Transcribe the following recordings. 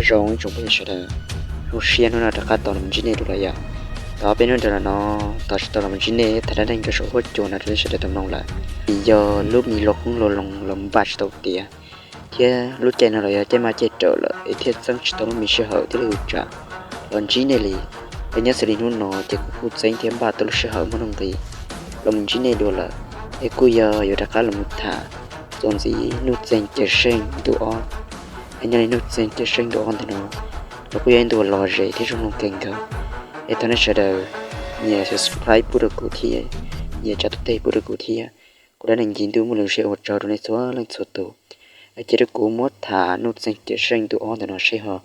rau ib tsoom phooj ywg sawv daws, zoo siab hnub no rov qab tau los ntsib nej dua los yog. Tau peb hnub nrad los no tos tsis tau los ntsib nej tham dab neeg rau saum huab cua no rau nej sawv daws tau mloog lawm. Vim yog lub me loj qoob loj loo los npaj tsis tau tiav, thiab lub caij no los yog caij maj caij rawm lawm es thiaj txeeb tsis tau lub me sij hawm thiab lub tsam los ntsib nej li. Es nyob xws li hnub no ces kuv kuj txeeb thiab npaj tau lub sij hawm muaj nuj nqis los mus ntsib nej dua lawm. Es kuj yog yuav rov qab los mus tham txuas ntxiv Nuj Txeeg Cawm Seej ntu ob. Es nyob li Nuj Txeeg Cawm Seej ntu ob ntawm no los kuj yog ib ntu lom zem thiab zoo mloog kawg nkaus. Es thov nej sawv daws nyiam subscribe pub rau kuv thiab, nyiam tsa tus teg pub rau kuv thiab. Kuv dab neeg Ncig Ntuj muaj lus ntshe ua tsaug rau nej txhua leej txhua tus. Es cia rau kuv muab tham Nuj Txeeg Cawm Seej ntu ob ntawm no seb ho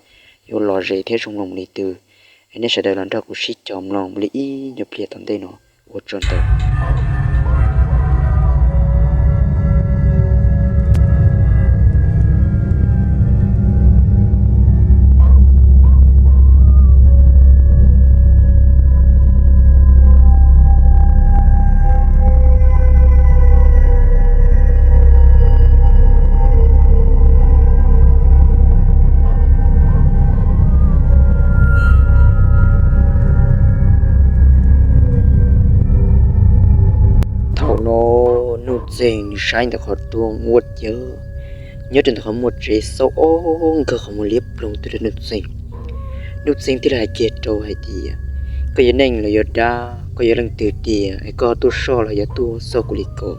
yuav lom zem thiab zoo mloog li twg. Es nej sawv daws los nrog kuv sib cog mloog li ib nyuag pliag tom ntej no. Ua tsaug ntau. Thaum no Nuj Txeeg nws saib ntawm qhov rooj ua cas nyob rau ntawm qhov muaj tsev xauj ob nkawg qhov muag liab ploog tuaj rau Nuj Txeeg. Nuj Txeeg thiaj li hais kiag rau hais tias, koj yog neeg los yog dab, koj yog leej twg tiag es koj tuaj soj los yog tuaj xauj kuv li ko?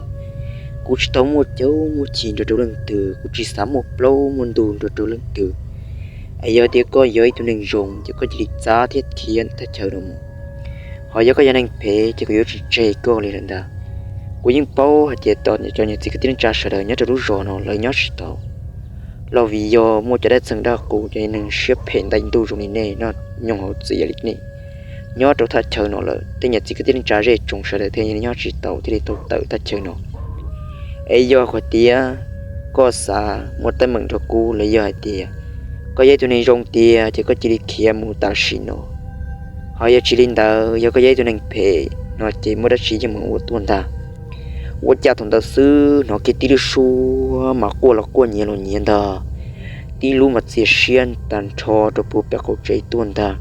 Kuv tsis tau muaj caub muaj chim nrog rau leej twg, kuv tsis xav muaj plaub muaj ntug nrog rau leej twg. Es yog tias koj yog ib tug neeg zoo ces koj cia li txav thiab khiav thaj chaw no mus. Ho yog koj yog neeg phem ces kuv yuav tsis tseg koj li lawm ntag. Kuv yeej paub hais tias cov niam txiv kwv tij neej tsa sawv daws nyob rau lub zos no lawv nyob tsis tau, los vim yog muaj cov dab txeeg dab qus, cov neeg siab phem ntaim ntuj zoo li nej, noj nyoos hauv txiv li nej, nyob rau thaj chaw no lawm, tej niam txiv kwv tij neej tsa zej tsoom sawv daws thiaj li nyob tsis tau thiaj li tau tawm thaj chaw no. Es yog hais tias koj xav muaj teeb meem nrog kuv los yog hais tias koj yog ib tug neeg zoo tiag ces koj cia li khiav mus tam sim no. Ho yog tsis li ntawd, yog koj yog ib tug neeg phem no ces muaj dab tsi yeej meem ua tuaj ntag. Ua cas thaum ntawd xwb hnov kiag tib lub suab mas quaj los quaj nyiav los nyiav ntag, tib lub mas txias siab tag nrho rau puag pem qaum tsev tuaj ntag.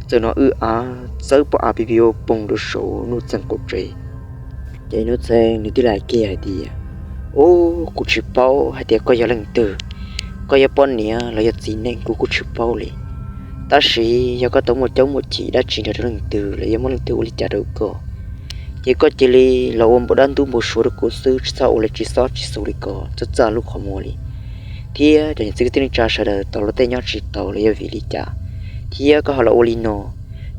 Txawm hnov wb av txawb pob av pib pib poog rau saum Nuj Txeeg qaum tsev. Ces Nuj Txeeg nws thiaj li hais kiag hais tias, ub, kuv tsis paub hais tias koj yog leej twg, koj yog poj niam los yog txiv neej kuv kuj tsis paub li. Tab sis yog koj tau muaj caub muaj chim dab tsi nrog rau leej twg los yog muaj leej twg ua li cas rau koj, ces koj cia li los ua npau dab ntub npau suav rau kuv xwb, tsis txhob ua li tsis xob tsis xu li ko, txhob txaj lub qhov muag li. Thiab cov niam txiv kwv tij neej tsa sawv daws tau luag tej nyob tsis tau los yog vim li cas, thiab koj ho los ua li no.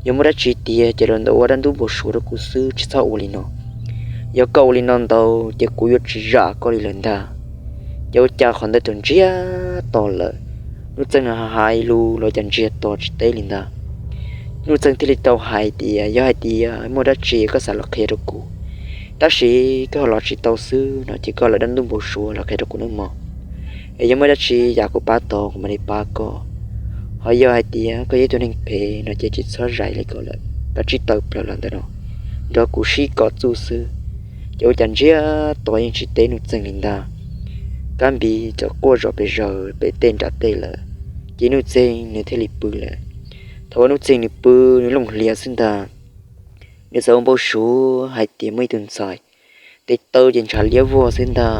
Yog muaj dab tsi tiag ces los ntawm ua dab ntub npau suav rau kuv xwb, tsis txhob ua li no. Yog koj ua li no ntau ces kuv yuav tsis zam koj li lawm ntag. Ces ua cas qhov ntawd txawm ntsiag to lawm, Nuj Txeeg nws hais lus los cas ntsiag to tsis teb li ntag. Nuj Txeeg thiaj li tau hais tias, yog hais tias muaj dab tsi koj xav los qhia rau kuv, tab sis koj ho los tsis tau xwb no ces koj lawv dab ntub npau suav los qhia rau kuv nawb mog. Es yog muaj dab tsi yam kuv pab tau kuv mam li pab koj. Ho yog hais tias koj yog ib tug neeg phem no ces tsis txhob zais li ko lawm, kav tsij tawm plaws los ntawm no nrog kuv sib kom txuj xwb. Ces ua cas ntsiag to yeej tsis teb Nuj Txeeg li ntag. Kab npis txawm quaj zom pes zaws pem tej nram tej lawm, ces Nuj Txeeg nws thiaj li pw lawm. Thaum uas Nuj Txeeg nws pw nws looj hlias xwb ntag, nws txawm ua npau suav hais tias muaj ib tug ntxhais tes taw ces ntshav liab vog xwb ntag,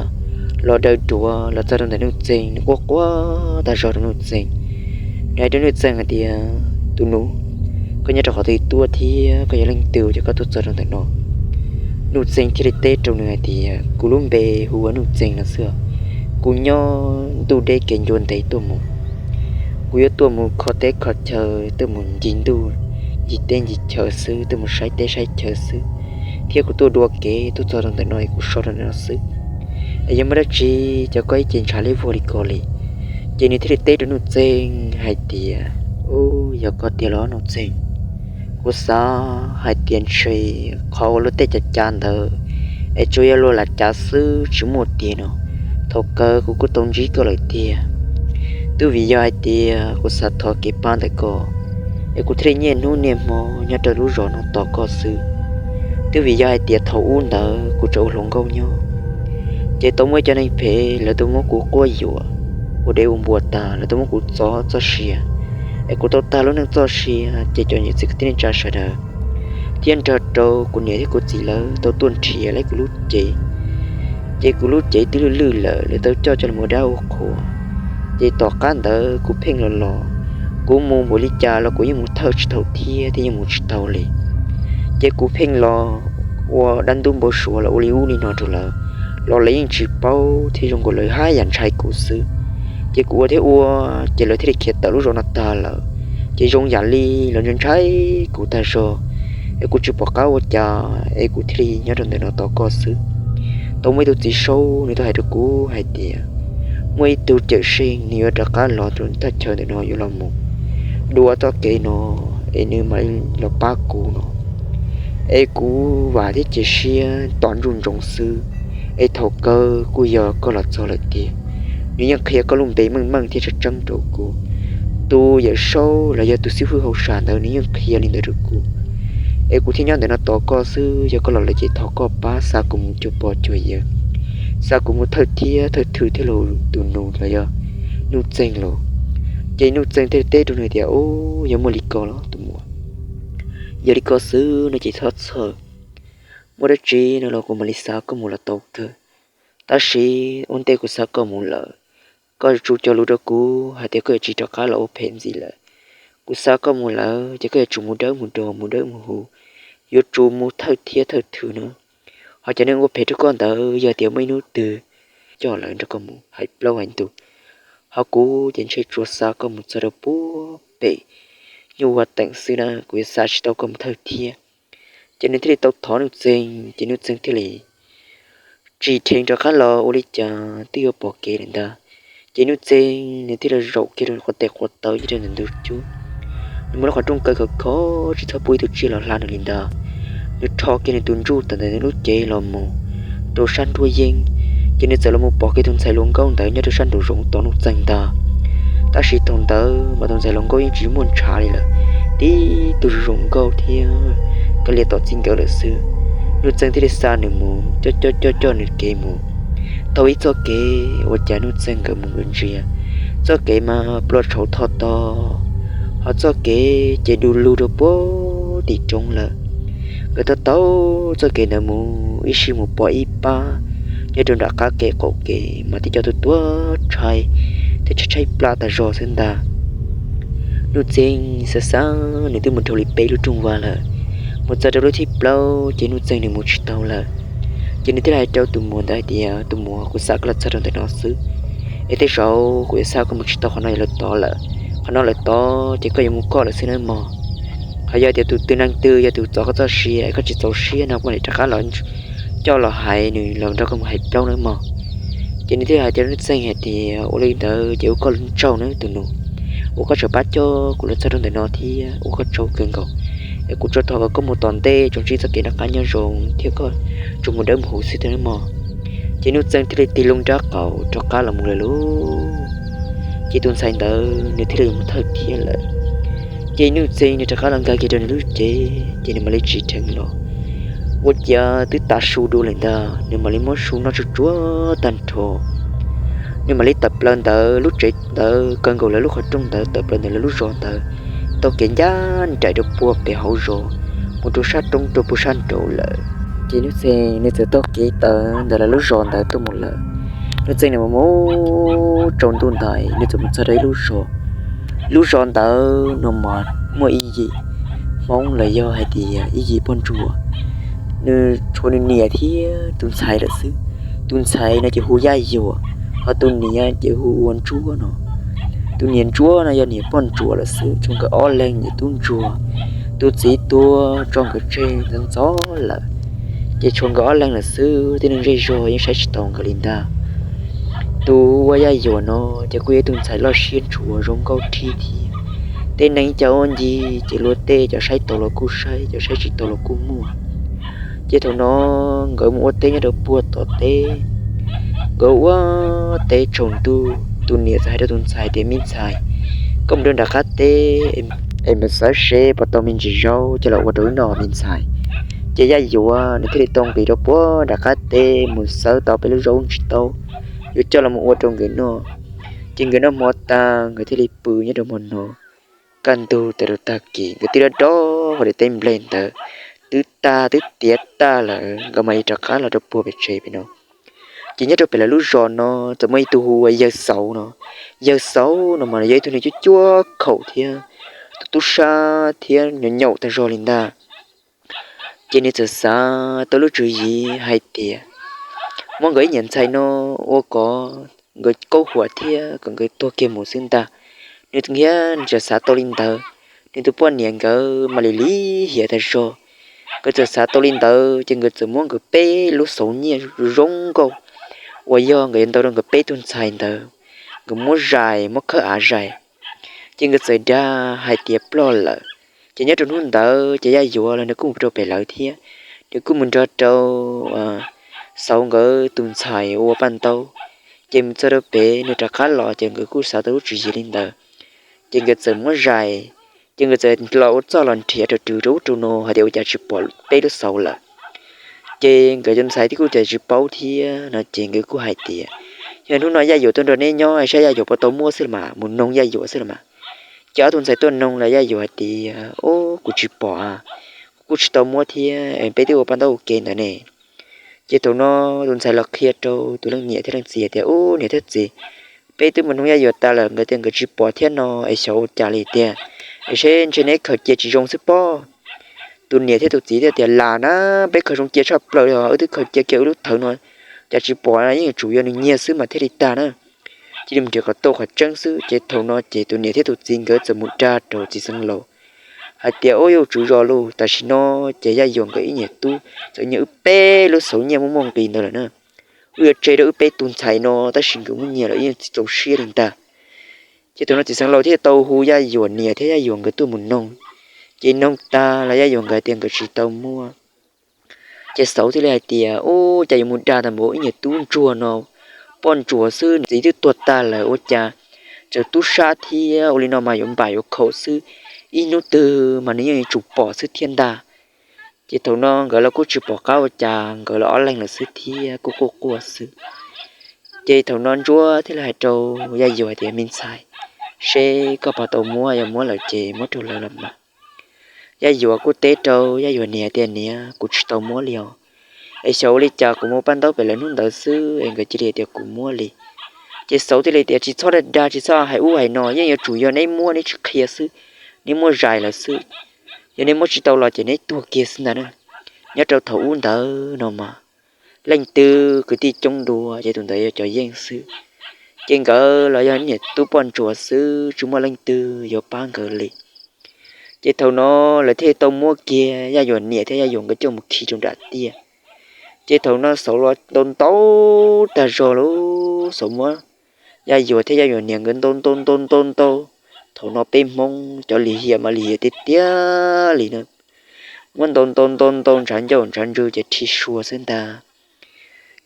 los daws duav los txog rau ntawm Nuj Txeeg, nws quaj quaj tag zog rau Nuj Txeeg. Nws hais rau Nuj Txeeg hais tias, tus nus, koj nyob rau qhov twg tuaj thiab koj yog leej twg ces koj tuaj txog rau ntawm no? Nuj Txeeg thiaj li teb rau nws hais tias, kuv lub npe hu ua Nuj Txeeg no xwb. Kuv nyob ntuj deb kev ncua ntev tuaj mus. Kuv yuav tuaj mus kho teb kho chaw, tuaj mus ncig ntuj ncig teb ncig chaw xwb, tuaj mus saib teb saib chaw xwb, thiab kuv tuaj dua kev tuaj txog rau ntawm no es kuv so rau ntawm no xwb. Es yog muaj dab tsi cov koj ib ce ntshav liab vog li ko li? Ces nws thiaj li teb rau Nuj Txeeg hais tias, ub, yog koj tiag los Nuj Txeeg? Kuv xav hais tias ntshe qhov uas luag tej cav cav ntawd es tsuas yog luag lam cav xwb tsis muaj tiag no. Thaum kawg kuv kuj tau ntsib koj lawm tiag. Twb vim yog hais tias kuv xav thov kev pab ntawm koj, es kuv thiaj li niaj hnub niaj hmo nyob rau lub zos no tos koj xwb. Twb vim yog hais tias thaum ub ntawd kuv tseem ua hluas nkauj nyob, ces tau muaj ib co neeg phem lawv tuaj muab kuv quab yuam ua dev ua npua tag, lawv tuaj muab kuv txov txoj sia. Es kuv tau tag lub neej txoj sia ces cov niam txiv kwv tij neej tsa sawv daws thiab nrog rau kuv niam thiab kuv txiv lawv tau tuaj nrhiav lawv kuv lub cev. Ces kuv lub cev twb lwj lwj lawm, lawv tau coj coj los ua dab ua qhua. Ces tom qab ntawd kuv pheej los los, kuv mus npaum li cas los kuv yeej mus thawj tsis tau thiab thiab yeej mus tsis tau li. Ces kuv pheej los ua dab ntub npau suav los ua li ub li no rau lawv, los lawv yeej tsis paub thiab zoo nkaus lawv haj yam ntshai kuv xwb. Ces kuv ua thiab ua, ces lawv thiaj li khiav tawm lub zos no tag lawm. Ces zoo yam li lawv ntshai ntshai kuv tag zog, es kuv tsis pom qab ua cas es kuv thiaj li nyob rau ntawm no tos koj xwb. Tau muaj ib tug txiv saub nws tau hais rau kuv hais tias muaj ib tug cawm seej nws yuav rov qab los rau thaj chaw ntawm no yuav los mus dua txoj kev no, es nws mam li los pab kuv no. Es kuv vam thiab cia siab tos ntsoov ntsoov xwb, es thaum kawg kuj yog koj los txog lawm tiag. Nws yeej qhia koj lub npe meej meej thiab tseeb tseeb rau kuv. Tus yawm saub los yog tus xib hwb hauj sam ntawd nws yeej qhia li ntawd rau kuv. Es kuv thiaj nyob ntawm no tos koj xwb, yog koj los lawm ces thov koj pab xa kuv mus cuag pog cuag yawg, xa kuv mus thawj thiab thawj thwm thiab los tus nus los yog Nuj Txeeg los. Ces Nuj Txeeg thiaj teb rau nws tias, Ub, yog muaj li ko los tus muam, yog li ko xwb no ces txhob txhawj. Muaj dab tsi no los kuv mam li xa koj mus los tau kawg. Tab sis ua ntej kuv xa koj mus lawm, koj yuav tsum cog lus rau kuv hais tias koj yuav tsis rov qab los ua phem ntxiv lawm. Kuv xa koj mus lawm ces koj yuav tsum mus dawb mus do, mus dawb mus huv, yuav tsum mus thawj thiab thawj thwm na. Ho cov neeg ua phem rau koj ntawd yog tias muaj ib hnub twg coj lawv nrog koj mus hais plaub hais ntug, ho kuv ces ntshe tsuas xa koj mus txog rau puag pem nyuj vaj teem xwb na, kuv yuav xa tsis tau koj mus thawj thiab. Ces nws thiaj li tau thov Nuj Txeeg, ces Nuj Txeeg thiaj li tsim dheev rov qab los ua li cas twb yuav pom kev lawm ntag. Ces Nuj Txeeg nws thiaj li zaum kiag rau qhov tes qhov taw nyob rau ntawm ntug cub. Nws muaj lub qhov rooj kaw khov kho tsis txhob pub ib tug tsiaj los hla nws li ntag. Nws rho kiag nws tus ntsuj tam ntawm nws lub cev los mus rau sab nruab yeeb, ces nws txawm los mus pom kiag tus ntxhais hluas nkauj ntawd nyob rau sab nraum zoov tos Nuj Txeeg ntag. Tab sis thaum ntawd mas tus ntxhais hluas nkauj yeej tsis muaj ntshav li lawm, tib tug zoo zoo nkauj thiab kav liam tom txij nkawm lawm xwb. Nuj Txeeg thiaj li xa nws mus coj coj coj coj nws kev mus. Tau ib txoj kev ua cas Nuj Txeeg nkawd mus nkawd ntsia, txoj kev mas plua tshauv tho to, ho txoj kev ces du lug rau puag tim roob lawm. Nkawd taug taug txoj kev ntawd mus ib sij mus pom ib pab nyob rau nram qab kev qaum kev mas tib co tuaj tuaj tshaib thiab tshaib tshaib plab tas zog xwb ntag. Nuj Txeeg xav xav nws twb mus dhau li peb lub rooj vag lawm, mus txog rau lub thib plaub ces Nuj Txeeg nws mus tsis tau lawm. Ces nws thiaj li hais rau tus muam ntawd hais tias, Tus muam, kuv xa koj los txog rau ntawm no xwb, es tej zaum kuv yuav xa koj mus tsis tau qhov no lawm tod lawm. Qhov no lawm tod ces koj yuav mus koj lawm xwb nawb mog. Ho yog tias tus twg neeg twg yog tus txov koj txoj sia es koj tsis txaus siab no koj mam li rov qab los coj los hais nws los nrog koj mus hais plaub nawb mog. Ces nws thiaj li hais rau Nuj Txeeg hais tias, Ua li ntawd ces ua koj tsaug nawb tus nus, uas koj tseem pab coj kuv los txog rau ntawm no thiab ua koj tsaug kawg nkaus. Es kuv tsuas thov kom koj mus tom ntej tsoom tsib txoj kev noj qab nyob zoo thiab koj tsuas mus dawb mus huv xwb thiab nawb mog. Ces Nuj Txeeg thiaj li tig loo nrab qaum rov qab los mus lawm lauj. Ces tus ntxhais ntawd nws thiaj li mus thawj thiab lawm. Ces Nuj Txeeg nws rov qab los nkag kiag rau nws lub cev ces nws mam li tsim dheev los. Ua ciav twb tav su dua lawm ntag, nws mam li muab su noj tsuag tsuag tag nrho. Nws mam li tawm plaws ntawm lub tsev ntawd kawg nkaus lawv lub qhov rooj ntawd, tawm plaws ntawm lawv lub zos ntawd, taug kev ncaj nraim rau puag pem hauv zos mus rau sab roob rau puag sab nraud lawm. Ces Nuj Txeeg nws txawm taug kev tawm ntawm lawv lub zos ntawd tuaj mus lawm. Nuj Txeeg nws mus mus tsaus ntuj ntais nws txawm mus txog rau ib lub zos. Lub zos ntawd no mas muaj ib yim Hmoob los yog hais tias ib yim poj ntsuam, nws tshuav nws niam thiab tus ntxhais lawm xwb. Tus ntxhais no ces hu Yaj Yuam, ho tus niam ces hu ua Ntsuab no. Tus niam Ntsuab no yog niam poj ntsuam lawm xwb, tshuav nkawd ob leeg niam tub ntsuag. Tus txiv tuag tso nkawd tseg ntxov ntxov lawm, ces tshuav nkawd ob leeg lawm xwb, tib neeg zej zog yeej saib tsis taus nkawd li ntag. Tus ua Yaj Yuam no ces kuj yog ib tug ntxhais loj siab ntshua zoo nkauj rhib thiab. Tej neeg ib co ua ncig ces luag tej cov saib tau los kuj saib, cov saib tsis tau los kuj muaj. Ces thaum no nkawd mus ua teb nyob rau puag tom teb. Nkawd ua teb tsaus ntuj, tus niam txawm hais rau tus ntxhais tias, Me ntxhais, koj mus rau nram qab teb es mus xawv seb puas tau me ntsis zaub coj los ua rau wb noj me ntxhais. Ces Yaj Yuam nws thiaj li tau nqis rau puag nram qab teb mus xawv tau peb lub zaub tsis taub, yuav coj los mus ua rau nkawd noj. Ces nkawd noj hmo tag nkawd thiaj li pw nyob rau hmo no. kaj ntug tas rau tag kis nkawd twb dob dob hauv daim teb nplej ntawd, twb tag twb tiav tag lawm nkawd mam li rov qab los rau puag pem tsev pem no. Ces nyob rau pem lawv lub zos no txawm muaj ib tug hu ua yawg Xauv no. Yawg Xauv no mas yog ib tug neeg cuab cuab khaum thiab tus tub sab thiab nyaum nyaum tag zog li ntag. Ces nws txawm xav tau lub tswv yim hais tias muab nkawd ib niam ntxhais no ua kom nkawd kaub huam thiab kom nkawd tuag kiag mus xwb ntag. Nws thiaj xav tau li ntawd, nws tus poj niam nkawd mam li lim hiam tag zog. Nkawd txawm xav tau li ntawd ces nkawd txawm muab nkawd peb lub xauv nyiaj zoo nkauj uas yog nkawd yuav ntau rau nkawd peb tug ntxhais ntawd, nkawd muab zais, muab khawb av zais. Ces nkawd txawm dag hais tias ploj lawm. Ces nyob rau hnub ntawd ces Yaj Yuav los nws kuj mus rau pem lawv thiab, nws kuj mus nrog rau Xauv nkawd tus ntxhais ua paj ntaub. Ces mus txog rau pem nws rov qab los ces nkawd kuj xav tau lub tswv yim li ntawd. Ces nkawd txawm muab zais, ces nkawd txawm los ua txuj los nrhiav rau rau ub rau no hais tias ua cas tsis pom peb lub xauv lawm. Ces nkawd cov ntxhais thiab kuj cas tsis paub thiab no ces nkawd kuj hais tias yog hnub no Yaj Yuav tuaj nrog neb nyob saib Yaj Yuav puas tau muab xwb los mas, mus noog Yaj Yuav xwb los mas. Ces ob tug ntxhais tuaj noog los Yaj Yuav hais tias, Ub, kuv tsis pom, kuv kuj tsis tau muab thiab, peb twb ua paj ntaub ua ke ntawd ne. Ces thaum no tus ntxhais los qhia rau tus leej niam thiab leej txiv tias, Ub, niam thiab txiv, peb twb mus noog Yaj Yuav tas lawm, nkawd tias nkawd tsis pom thiab no es xyov ua cas li tiag, es seb ntshe neb khaws cia tsis zoo xwb pob. Tus niam thiab tus txiv thiaj tias, Lam na, peb khaws zoo cia tshaj plaws li os, wb twb khaws cia kiag wb lub thawv no, cas tsis pom, yeej yuav tsum yog nws nyiag xwb mas thiaj li tag na. Cia li mus nrhiav kom tau qhov tseeb xwb. Ces thaum no ces tus niam thiab tus txiv nkawd txawm mus dag rau txiv xeev laus hais tias, Ub, yuav tsum zos lus, tam sim no ces Yaj Yuav nkawd ib niam tub txawm nyiag wb peb lub xauv nyiaj muaj muaj nqis ntawd lawm na. Wb yuav tseg rau wb peb tus ntxhais no tab sis nkawd muab nyiag lawm yeej tsis txaus siab li ntag. Ces thaum no txiv xeev laus thiaj tau hu Yaj Yuav niam thiab Yaj Yuav nkawd tuaj mus noog. Ces noog tag los Yaj Yuav nkawd tias nkawd tsis tau muab. Ces Xauv thiaj li hais tias, Ub, cas yuav mus dag tag npaum ib niam tub ntsuag no, poj ntsuam xwb, txiv twb tuag tag lawm ua cas tseem tub sab thiab ua li no mas yuav npam yuav khaum xwb, ib hnub twg mas nws yeej yuav tsum pom xwb thiab ntag. Ces thaum no nkawd los kuj tsis pom qab ua cas, nkawd los ob leeg lawm xwb thiab kuj quaj quaj xwb. Ces thaum no Ntsuab thiaj li hais rau Yaj Yuav tias, Me ntxhais, seb koj puas tau muab, yog muab lawm ces muab rau lawv los mas. Yaj Yuav kuj teb rau Yaj Yuav niam tias, Niam, kuv tsis tau muab li os. Es xyov ua li cas kuv mus paj ntaub pem lawv hnub ntawd xwb es nkawd cia li tias kuv muab li. Ces Xauv thiaj li tias, Tsis txhob dag dag, tsis txhob hais ub hais no, yeej yuav tsum yog neb muab, neb tsis qhia xwb, neb muab zais lawm xwb. Yog neb muab tsis tau los ces neb tuag kiag xwb ntag na. Nyob rau thaum ub ntawd no mas leej twg kwv tij coob dua ces tus ntawd yog cov yeej xwb. Ces nkawd los yog niam tub poj ntsuam xwb, tsis muaj leej twg yuav pab nkawd li. Ces thaum no lawv thiaj tau muab kiag Yaj Yuav niam thiab Yaj Yuav nkawd coj mus khi rau nram tiaj. Ces thaum no Xauv los ntau ntau tag zog lawm, Xauv muab Yaj Yuav thiab Yaj Yuav niam nkawd ntau ntau ntau ntau ntau. Thaum no peb Hmoob cov lim hiam mas lim hiam tiag tiag li na. Muab ntau ntau ntau ntau ntshav ncauj ntshav ntswg ces rhi sua xwb ntag.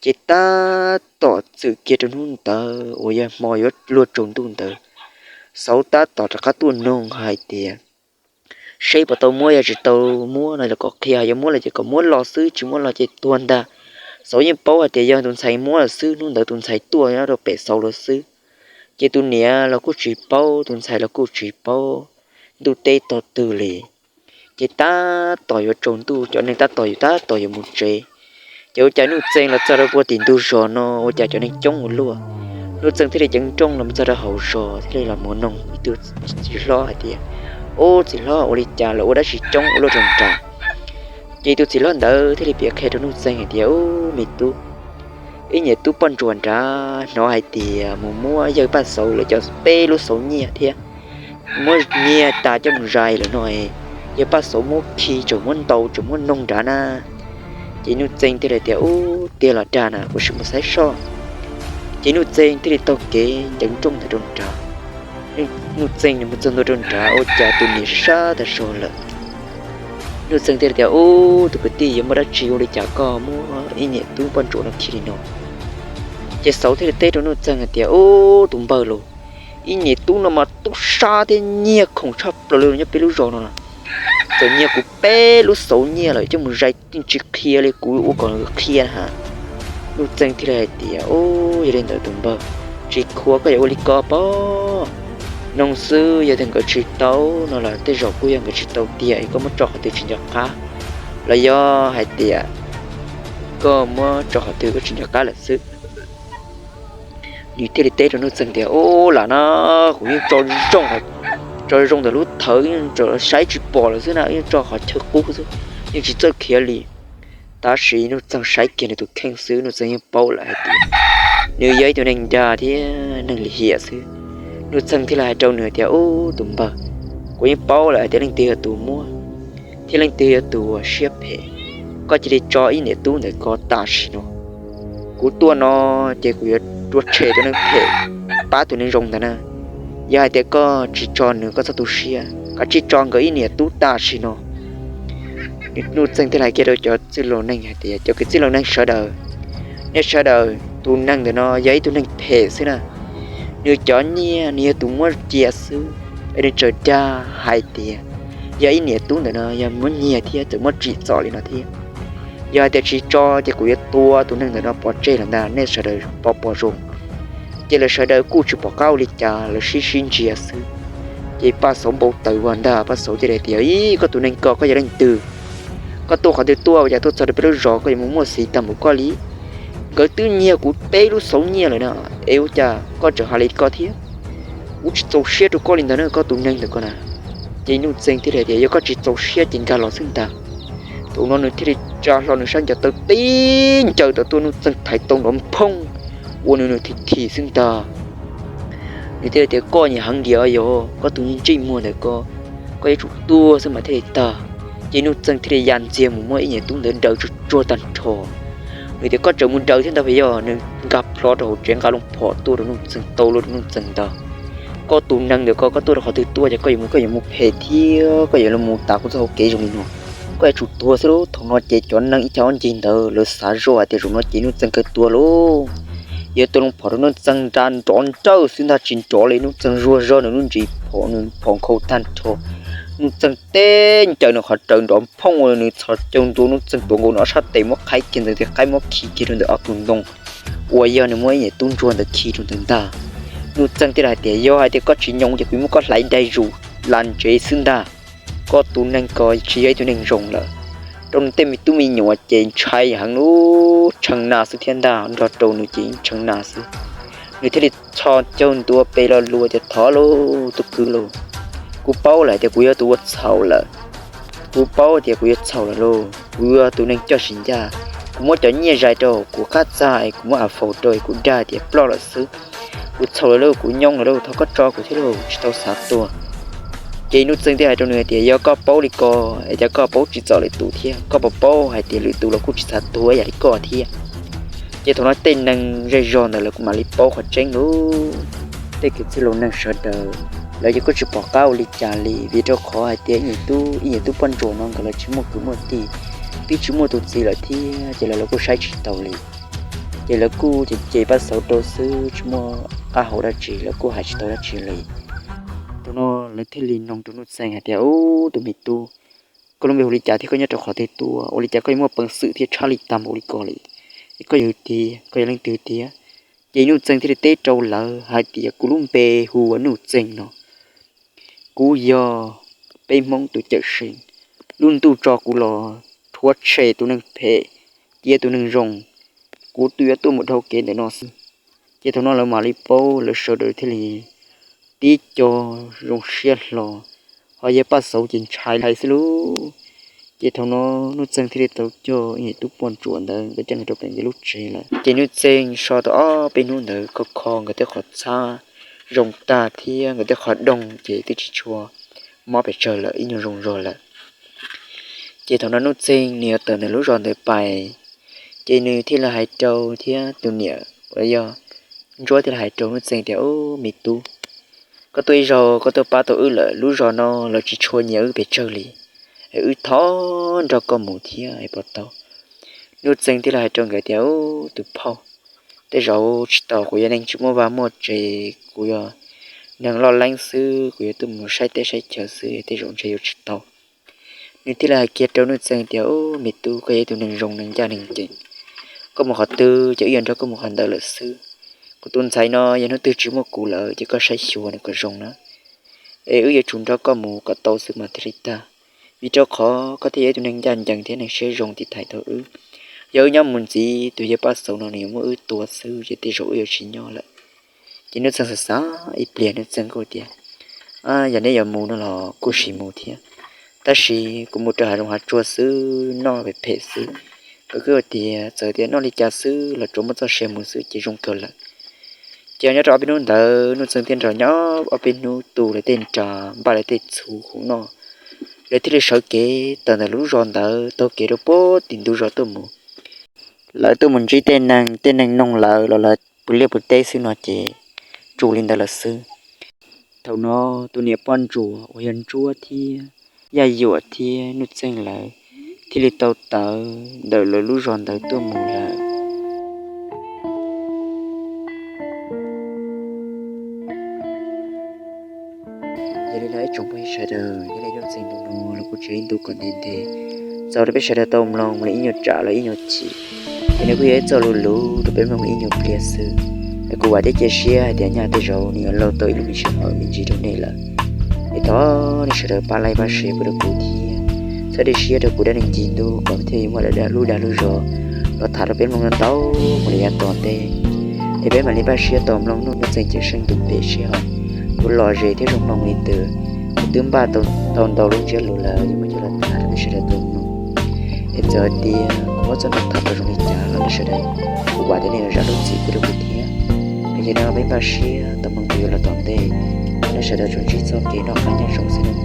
Ces tab tom txwm kiag rau hnub ntawd uas yog hmo yuav luag tsaus ntuj ntawd, Xauv tab tom rov qab tuaj noog hais tias, Seb puas tau muab, yog tsis tau muab no los kom qhia, yog muab los ces kom muab los xwb, tsis muab los ces tuag ntag. Xauv yeej paub hais tias yog tus ntxhais muab lawm xwb, hnub ntawd tus ntxhais tuaj nyob rau pem Xauv lawm xwb. Ces tus niam los kuj tsis paub, tus ntxhais los kuj tsis paub ntuj teb tog twg li. Ces tab tom yuav tsaus ntuj, cov neeg tab tom yuav tab tom yuav mus tsev. Ces ua cas Nuj Txeeg los txog rau puag tim ntug zos no ua cas cov neeg coob ua luaj. Nuj Txeeg thiaj li ceev nrooj los txog rau hauv zos thiaj li los mus noog ib tug txiv hlob hais tias, Ub, txiv hlob, ua li cas los ua dab tsi coob ua luaj rau nrad? Ces tus txiv hlob ntawd thiaj li piav qhia rau Nuj Txeeg hais tias, Ub, me tub, ib niam tub poj ntsuam nrad hnov hais tias mus muab yawg Paj Xauv lawv cov peb lub xauv nyiaj thiab muab nyiag tas coj mus zais lawm no, yawg Paj Xauv muab khi tseem muab ntaus tseem muab noog nrad na. Ces Nuj Txeeg thiaj li tias, Ub, tiag los dag na, kuv sim mus saib soj. Ces Nuj Txeeg thiaj li taug kev nceev nrooj ntawd rau nrad. Nuj Txeeg nws mus txog ntua rau nrad ua cas tus niam sab sab tag zog lawm. Nuj Txeeg thiaj li tias, Ub, tus kwv tij, yuav muaj dab tsi ua li cas koj muab ib niam tub poj ntsuam no khi li no? Ces Xauv thiaj li teb rau Nuj Txeeg hais tias, Ub, tus npawg los, ib niam tub no mas tub sab thiab nyiag khoom tshaj plaws li nyob peb lub zos no. Txawm nyiag kuv peb lub xauv nyiaj lawm coj mus zais yeej tsis qhia li, kuv ua kom qhia na. Nuj Txeeg thiaj li hais tias, Ub, yog li ntawd tus npawg, tsis khuav koj yuav ua li ko pob. Nug xwb, yog tias nkawd tsis tau no los tej zaum kuj yog nkawd tsis tau tiag es koj muab tso qhov twg tsis nco qab, los yog hais tias koj muab tso qhov twg koj tsis nco qab lawm xwb. Nws thiaj li teb rau Nuj Txeeg tias, Ub, lam no kuv yeej tso zoo, tso zoo ntawm lub thawv yeej saib tsis pom lawm xwb na, yeej tso qhov chaw qub xwb, yeej tsis txawj khiav li. Tab sis Nuj Txeeg saib kiag nws tus kheej xwb Nuj Txeeg yeej paub lawm hais tias nws yog ib tug neeg dag thiab neeg lim hiam xwb. Nuj Txeeg thiaj li hais rau nws tias, Ub, tus npawg, kuv yeej paub lawm hais tias leej twg yog tus muab thiab leej twg yog tus uas siab phem. Koj cia li tso ib niam tub ntawm ko tam sim no. Kuv tuaj no ces kuv yuav rua tshem tus neeg phem, pab tus neeg zoo ntawd na. Yog hais tias koj tsis tso nws, koj txhob tu siab, kav tsij tso nkawd ib niam tub tam sim no. Nuj Txeeg thiaj li hais kiag rau cov txwj laus neeg hais tias, Cov kwv txwj laus neeg sawv daws, nej sawv daws, tus neeg ntawm no yog ib tug neeg phem xwb na. Nws cov nyiaj nws yog tus muab cia xwb, es nws tseem dag hais tias yog ib niam tub ntawm no yog muab nyiag thiab txawm muab tsim txom li no thiab. Yog hais tias tsis tso ces kuv yuav tua tus neeg ntawm no pov tseg lawm ntag, nej sawv daws pov pom zoo. Ces lawv sawv daws kuj tsis pom qab ua li cas, lawv sib sib ntsia xwb. Ces Paj Xauv npau taws ua ntag, Paj Xauv thiaj li tias, Ib, koj tus neeg ko koj yog leej twg? Koj tuaj qhov twg tuaj, ua cas tuaj txog rau peb lub zos koj yuav mus muaj xiv tag npaum koj li? Nkawd twb nyiag kuv peb lub xauv nyiaj lawm na, es ua cas koj tseem hais li ko thiab? Kuv tsis txaus siab rau koj li ntawd na, koj tus neeg ntawm ko na. Ces Nuj Txeeg thiaj li tias, Yog koj tsis txaus siab ces nkag los xwb ntag. Thaum no nws thiaj li tsa hlo nws sab ncaws taw tib ncaws tau tuaj, Nuj Txeeg thaiv tau nrov nphoob ua nws nws thim thim xwb ntag. Nws thiaj li tias, Koj nyiam heev diam yog koj tus ntsej muag ntawm ko, koj yuav tsum tuag xwb mas thiaj li tag. Ces Nuj Txeeg thiaj li ya ntxiag mus muab ib niam tub ntawd daws tsuag tsuag tag nrho. Nws tias, Koj tseem mus daws thiab ntag puas yog? Nws nkag plho rau hauv tsev nqa loo phom tuaj rau Nuj Txeeg tau lawm rau Nuj Txeeg ntag. Koj tus neeg ntawm ko, koj tuaj rau qhov twg tuaj ces koj yuav mus, koj yuav mus phem thiab koj yuav los mus tav kuv txoj hau kev zoo li no. Koj yuav tsum tuag xwb lauj. Thaum no ces cov neeg ib co ob ncig ntawd lawv xav zoj hais tias zaum no ces Nuj Txeeg kawg tuag lauj. Yuav tua loo phom rau Nuj Txeeg nra nrov nrawj xwb ntag, tsis nrov li, Nuj Txeeg zuag zog nws lub ntsis phom, nws phom nkhaus tag nrho. Nuj Txeeg teb ncaws nws qhov rawv nrov nphoob ua nws txhos caug ntua, Nuj Txeeg tuav nkaus nws ob sab tes muab qhaib kiag ntawd thiab qhaib muab khi kiag rau ntawm ob tug ntoo uas yog nws muab ib niam tub ntsuag ntawd khi rau ntawd ntag. Nuj Txeeg thiaj li hais tias, Yog hais tias koj tsis nyoos ces kuv muab koj hlais dai zus las ntsev xwb ntag. Koj tus neeg ko tsis yog ib tug neeg zoo lawm. Rau nws tej me tub me nyuam ces ntshai heev lub tshee na xwb thiab ntag, nrog rau nws ces tshee na xwb. Nws thiaj li txhos caug ntua pem lo lus tias, Thov lauj, tus kwv lauj, kuv paub lawm tias kuv yog tus ua txhaum lawm. Kuv paub tias kuv yuav txhaum lawm lauj, kuv yog tus neeg coj tsis ncaj. Kuv muab cov nyiaj zais rau kuv qab txag es kuv muab a faus rau es kuv dag tias ploj lawm xwb. Kuv txhaum lawm lauj, kuv nyooj lawm lauj, thov koj tso kuv thiab lauj, tsis tau xav tuag. Ces Nuj Txeeg thiaj hais rau nws hais tias, Yog koj paub li ko es cas koj paub tsis txom lwm tus thiab? Koj puas paub hais tias lwm tus los kuj tsis xav tuag ib yam li koj thiab? Ces thaum no tej neeg zej zog ntawd lawv kuj mam li paub qhov tseeb lauj. Tej kwv tij laus neeg sawv daws, lawv yeej kuj tsis pom qab ua li cas li, vim rau qhov hais tias ib niam tub, ib niam tub poj ntsuam no nkawd lawv tsis muaj kwv muaj tij, twb tsis muaj tus txiv lawm thiab, ces lawv, lawv kuj saib tsis taus li. Ces lawv kuj cem cem Paj Xauv rau xwb, tsis muaj qab hau dab tsi, lawv kuj hais tsis tau dab tsi li. Thaum no lawv thiaj li noog rau Nuj Txeeg hais tias, Ub, tus me tub, koj lub npe hu li cas thiab koj nyob rau qhov twg tuaj, ua li cas koj yuav muaj peev xwm thiab tshaj lij tag npaum li ko li? Es koj yog tiag, koj yog leej twg tiag? Ces Nuj Txeeg thiaj li teb rau lawv hais tias, Kuv lub npe hu ua Nuj Txeeg no. Kuv yog peb Hmoob tus cawm seej. Lub ntuj tso kuv los rhuav tshem tus neeg phem, cia tus neeg zoo. Kuv twb yuav tuaj mus dhau kev ntawm no xwb. Ces thaum no lawv mam li paub, lawv sawv daws thiaj li tib co zoo siab hlo, ho yog Paj Xauv ces ntshai hais xwb lauj. Ces thaum no Nuj Txeeg thiaj li tau coj ib niam tub poj ntsuam ntawd nkawd coj los rau pem nkawd lub tsev lawm. Ces Nuj Txeeg so tau ob peb hnub ntawd kho kho nkawd tej qhov txhab zoo tag thiab nkawd tej qhov doog ces twb tsis tshua mob pes tsawg lawm, ib nyuag zoo zog lawm. Ces thaum no Nuj Txeeg nws yuav tawm ntawm lub zos ntawd pais, ces nws thiaj li hais rau thiab tus niam uas yog Ntsuab thiaj li hais rau Nuj Txeeg tias, Ub, me tub, koj tuaj ib zaug koj tuaj pab tau wb lawm, lub zos no lawv tsis tshua nyiam wb pes tsawg li, es wb thov nrog koj mus thiab es puas tau? Nuj Txeeg thiaj li hais rau nkawd tias, Ub, tus phauj, tej zaum tsis tau, kuv yog neeg tsis muaj vaj muaj tsev, kuv yog neeg loj leeb xwb, kuv yuav tuaj mus saib teb saib chaw xwb, tej zaum ntshe yuav tsis tau. Nws thiaj li hais kiag rau Nuj Txeeg tias, Ub, me tub, koj yog ib tug neeg zoo neeg ncaj neeg ncees, koj mus qhov twg ces wb yuav nrog koj mus qhov ntawd lawm xwb. Kuv tus ntxhais no yog hnub twg tsis muaj kuv lawm ces koj saib xyuas nws kom zoo na. es wb yuav tsum nrog koj mus kom tau xwb mas thiaj li tag. Vim rau qhov koj thiaj yog ib tug neeg ncaj ncees thiab neeg siab zoo tiv thaiv tau wb. Yog wb nyob mus ntxiv, tus yawg Paj Xauv no nws yuav muab wb tua xwb ces tej zaum wb yuav tsis nyob lawm. Ces Nuj Txeeg xav xav ib pliag, Nuj Txeeg kuj tias, Yog neb yuav mus no los kuj sim mus thiab, tab sis kuv mus rau hav zoov hav tsuag xwb, noj phem phem xwb. Koj kuj tias txawm tias noj li cas xwb los tsuas muaj txoj sia mus xwb ces zoo kawg lawm. Ces nyob rau ob peb hnub ntawd Nuj Txeeg thiaj nrog nyob ob peb hnub tu lawv tej nra, npaj lawv tej txhuv hauv noj, lawv thiaj li sawv kev tawm ntawm lub zos ntawd taug kev rau puag tim ntug zos tuaj mus. Lawv tuaj mus ntsib tej neeg, tej neeg noog lawv los lawv puav liaj puav teb xwb no ces tsuas li ntawd lawm xwb. Thaum no tus niam poj ntsuam uas yog Ntsuab thiab Yaj Yuam thiab Nuj Txeeg lawv thiaj li tau tawm ntawm lawv lub zos ntawd tuaj mus lawm. Yog li no ib tsoom phooj ywg sawv daws, nyob li Nuj Txeeg ntu no los kuj tsis ib ntu kom ntev ntev, txaus rau peb sawv daws tau mloog mus li ib nyuag tsam los ib nyuag chim. Ces nws kuj yog ib txoj lus lus rau peb mloog ib nyuag pliag xwb. Es kuv vam thiab cia siab hais tias nyaj tej zaum nws yuav lauj tau ib lub me sij hawm me ntsis rau nej lawm. Es thov nej sawv daws pab like pab share pub rau kuv thiab txhawb siab rau kuv dab neeg Ci Ntuj kom thiaj yuav muaj lub dag lub zog los tham rau peb mloog ntau mus li yav tom ntej. Es peb mam li npaj siab tau mloog Nuj Txeeg Cawm Seej tus pem seb ho yuav lom zem thiab zoo mloog li twg. Kuv twb npaj tau ntau lub ntsiab lus lawm yuav muab coj los tham rau nej sawv daws tau mloog. Es txawm hais tias kuv muab txoj no tham tau zoo li cas los nej sawv daws, kuv vam tias nej yuav zam lub txim pub rau kuv thiab. Es yog no peb npaj siab tau mloog mus li yav tom ntej, nej sawv daws tsuas ntsib txoj kev noj qab nyob zoo xwb nawb.